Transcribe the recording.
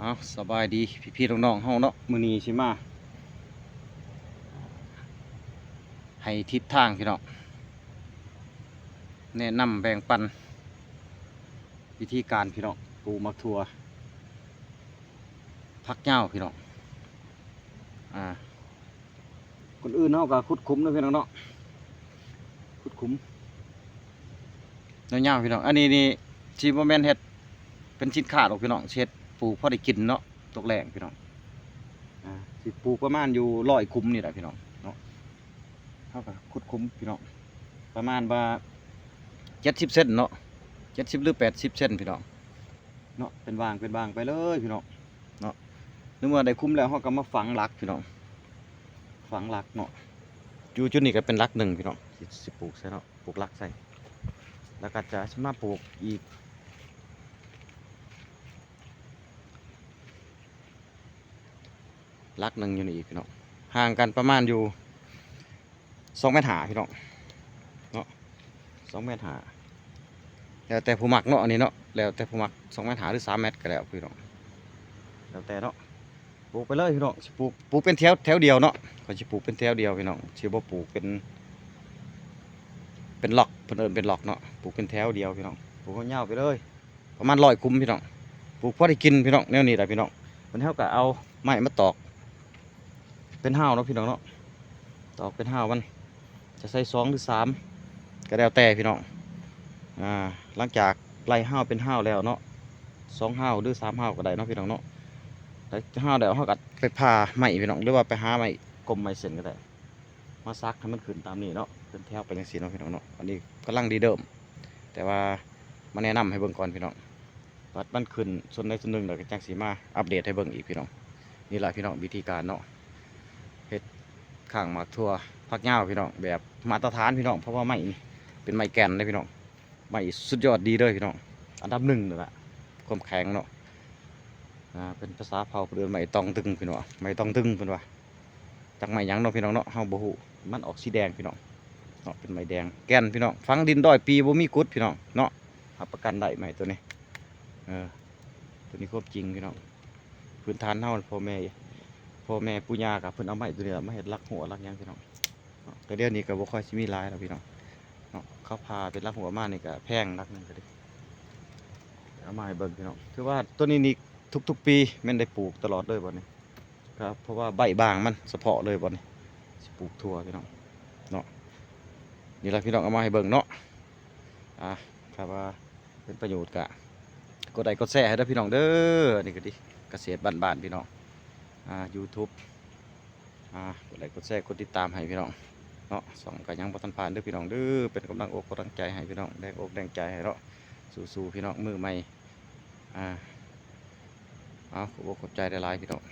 ເອົາ ສະບາຍດີພີ່ໆນ້ອງໆເຮົາເນາະ, ມື້ນີ້ຊິມາໃຫ້ທິດທາງພີ່ນ້ອງ ແນະນຳແບ່ງປັນວິທີການພີ່ນ້ອງ ປູກໝາກຖົ່ວ ຜັກຍາວພີ່ນ້ອງ. ອ່າ ກ່ອນອື່ນເຮົາກໍຂຸດຂຸມເນາະພີ່ນ້ອງເນາະ, ຂຸດຂຸມຍາວໆພີ່ນ້ອງ. ອັນນີ້ນີ້ຊິບໍ່ແມ່ນເຮັດເປັນສິນຄ້າດອກພີ່ນ້ອງ, ຊິເຮັດປູກພໍໄດ້ກິນເນາະ ຕົກແລ້ງພີ່ນ້ອງ. ອ່າ ຊິປູກປະມານຢູ່ຮ້ອຍຂຸມນີ້ແຫຼະພີ່ນ້ອງເນາະ. ເຮົາກໍຂຸດຂຸມພີ່ນ້ອງ ປະມານວ່າເຈັດສິບເຊັນເນາະ, ເຈັດສິບ ຫຼື ແປດສິບເຊັນພີ່ນ້ອງເນາະ, ເປັນຫວ່າງເປັນຫວ່າງໄປເລີຍພີ່ນ້ອງເນາະ. ໃນເມື່ອໄດ້ຂຸມແລ້ວ ເຮົາກໍມາຝັງຫຼັກພີ່ນ້ອງ, ຝັງຫຼັກເນາະ. ຢູ່ຈຸດນີ້ກໍເປັນຫຼັກໜຶ່ງພີ່ນ້ອງ ທີ່ຊິປູກໃສ່ເນາະ, ປູກຫຼັກໃສ່ ແລ້ວກໍຈະມາປູກອີກ ຫຼັກໜຶ່ງຢູ່ນີ້ອີກພີ່ນ້ອງ, ຫ່າງກັນປະມານຢູ່ສອງແມັດຫ້າພີ່ນ້ອງເນາະ, ສອງແມັດຫ້າ. ແລ້ວແຕ່ຜູ້ມັກເນາະ ອັນນີ້ເນາະ, ແລ້ວແຕ່ຜູ້ມັກ ສອງແມັດຫ້າ ຫຼື ສາມແມັດກໍແລ້ວພີ່ນ້ອງ, ແລ້ວແຕ່ເນາະ. ປູກໄປເລີຍພີ່ນ້ອງ, ຊິປູກ ປູກເປັນແຖວ ແຖວດຽວເນາະ, ຂ້ອຍຊິປູກເປັນແຖວດຽວພີ່ນ້ອງ, ຊິບໍ່ປູກເປັນ ເປັນລັອກ ເພິ່ນເອີ້ນເປັນລັອກເນາະ, ປູກເປັນແຖວດຽວພີ່ນ້ອງ, ປູກຍາວໆໄປເລີຍ. ປະມານຮ້ອຍຂຸມພີ່ນ້ອງ, ປູກພໍໄດ້ກິນພີ່ນ້ອງ. ແນວນີ້ລະພີ່ນ້ອງ, ບັດເຮົາກໍເອົາໄມ້ມາຕອກເປັນຮາວເນາະພີ່ນ້ອງເນາະ, ຕອກເປັນຮາວ ມັນຈະໃສ່ສອງ ຫຼື ສາມ ກໍແລ້ວແຕ່ພີ່ນ້ອງ. ອ່າ ຫຼັງຈາກໄລ່ຮາວເປັນຮາວແລ້ວເນາະ, ສອງຮາວ ຫຼື ສາມຮາວກໍໄດ້ເນາະພີ່ນ້ອງເນາະ. ໄດ້ຮາວແລ້ວ ເຮົາກໍໄປຜ່າໄມ້ພີ່ນ້ອງ ຫຼືວ່າໄປຫາໄມ້ກົມໄມ້ເສັ້ນກໍໄດ້ ມາສັກໃຫ້ມັນຂຶ້ນຕາມນີ້ເນາະ, ເປັນແຖວໄປຈັ່ງຊີ້ເນາະພີ່ນ້ອງເນາະ. ອັນນີ້ກຳລັງລິເລີ່ມ ແຕ່ວ່າມາແນະນຳໃຫ້ເບິ່ງກ່ອນພີ່ນ້ອງ, ບັດມັນຂຶ້ນສ່ວນໃດສ່ວນໜຶ່ງແລ້ວກໍຈັ່ງຊິມາອັບເດດໃຫ້ເບິ່ງອີກພີ່ນ້ອງ. ນີ້ລະພີ່ນ້ອງ ວິທີການເນາະ ເຮັດຂ້າງໝາກຖົ່ວຜັກຍາວພີ່ນ້ອງ ແບບມາດຕະຖານພີ່ນ້ອງ, ເພາະວ່າໄມ້ນີ້ເປັນໄມ້ແກ່ນເດ້ພີ່ນ້ອງ, ໄມ້ສຸດຍອດດີເລີຍພີ່ນ້ອງ, ອັນດັບໜຶ່ງເລີຍລະ ຄວາມແຂງເນາະ. ອ່າ ເປັນພາສາເຜົ່າເພິ່ນເອີ້ນໄມ້ຕອງຕຶງພີ່ນ້ອງ, ໄມ້ຕອງຕຶງເພິ່ນວ່າ. ຈັກໄມ້ຫຍັງເນາະພີ່ນ້ອງເນາະ, ເຮົາບໍ່ຮູ້. ມັນອອກສີແດງພີ່ນ້ອງເນາະ, ເປັນໄມ້ແດງແກ່ນພີ່ນ້ອງ, ຝັງດິນຮ້ອຍປີບໍ່ມີກຸດພີ່ນ້ອງເນາະ, ຮັບປະກັນໄດ້ໄມ້ຕົວນີ້. ເອີ ຕົວນີ້ຄວາມຈິງພີ່ນ້ອງ, ພື້ນຖານເຮົາ ພໍ່ແມ່ ພໍ່ແມ່ປູ່ຍ່າກໍເພິ່ນເອົາໄມ້ຕົວນີ້ລະມາເຮັດຫຼັກຮົ້ວຫຼັກຫຍັງພີ່ນ້ອງເນາະ. ແຕ່ດຽວນີ້ກໍບໍ່ຄ່ອຍຊິມີຫຼາຍແລ້ວພີ່ນ້ອງເນາະ, ເຂົາຜ່າເປັນຫຼັກຮົ້ວມານີ້ກໍແພງ, ຫຼັກໜຶ່ງກໍດີ. ເອົາມາໃຫ້ເບິ່ງພີ່ນ້ອງ, ຖືວ່າຕົວນີ້ນີ້ທຸກໆປີແມ່ນໄດ້ປູກຕະຫຼອດເລີຍບ່ອນນີ້. ກໍເພາະວ່າໃບບາງມັນສະເພາະເລີຍບ່ອນນີ້ ຊິປູກຖົ່ວພີ່ນ້ອງເນາະ. ນີ້ລະພີ່ນ້ອງ ເອົາມາໃຫ້ເບິ່ງເນາະ. ອ່າ ຖ້າວ່າເປັນປະໂຫຍດກະກົດໄລກົດແຊໃຫ້ເດີພີ່ນ້ອງເດີ. ນີ້ກໍດີ ກະເສດບ້ານໆ ພີ່ນ້ອງ. ອ່າ ຢູທູບ ອ່າ ກົດໄລກົດແຊກົດຕິດຕາມໃຫ້ພີ່ນ້ອງເນາະ, ຊ່ອງກໍຍັງບໍ່ທັນຜ່ານເດີພີ່ນ້ອງເດີ. ເປັນກຳລັງອົກກຳລັງໃຈໃຫ້ພີ່ນ້ອງ, ແຮງອົກແຮງໃຈໃຫ້ເນາະ, ສູ້ໆ ພີ່ນ້ອງ ມືໃໝ່. ອ່າ ເອົາ ຂອບອົກຂອບໃຈຫຼາຍໆ ພີ່ນ້ອງ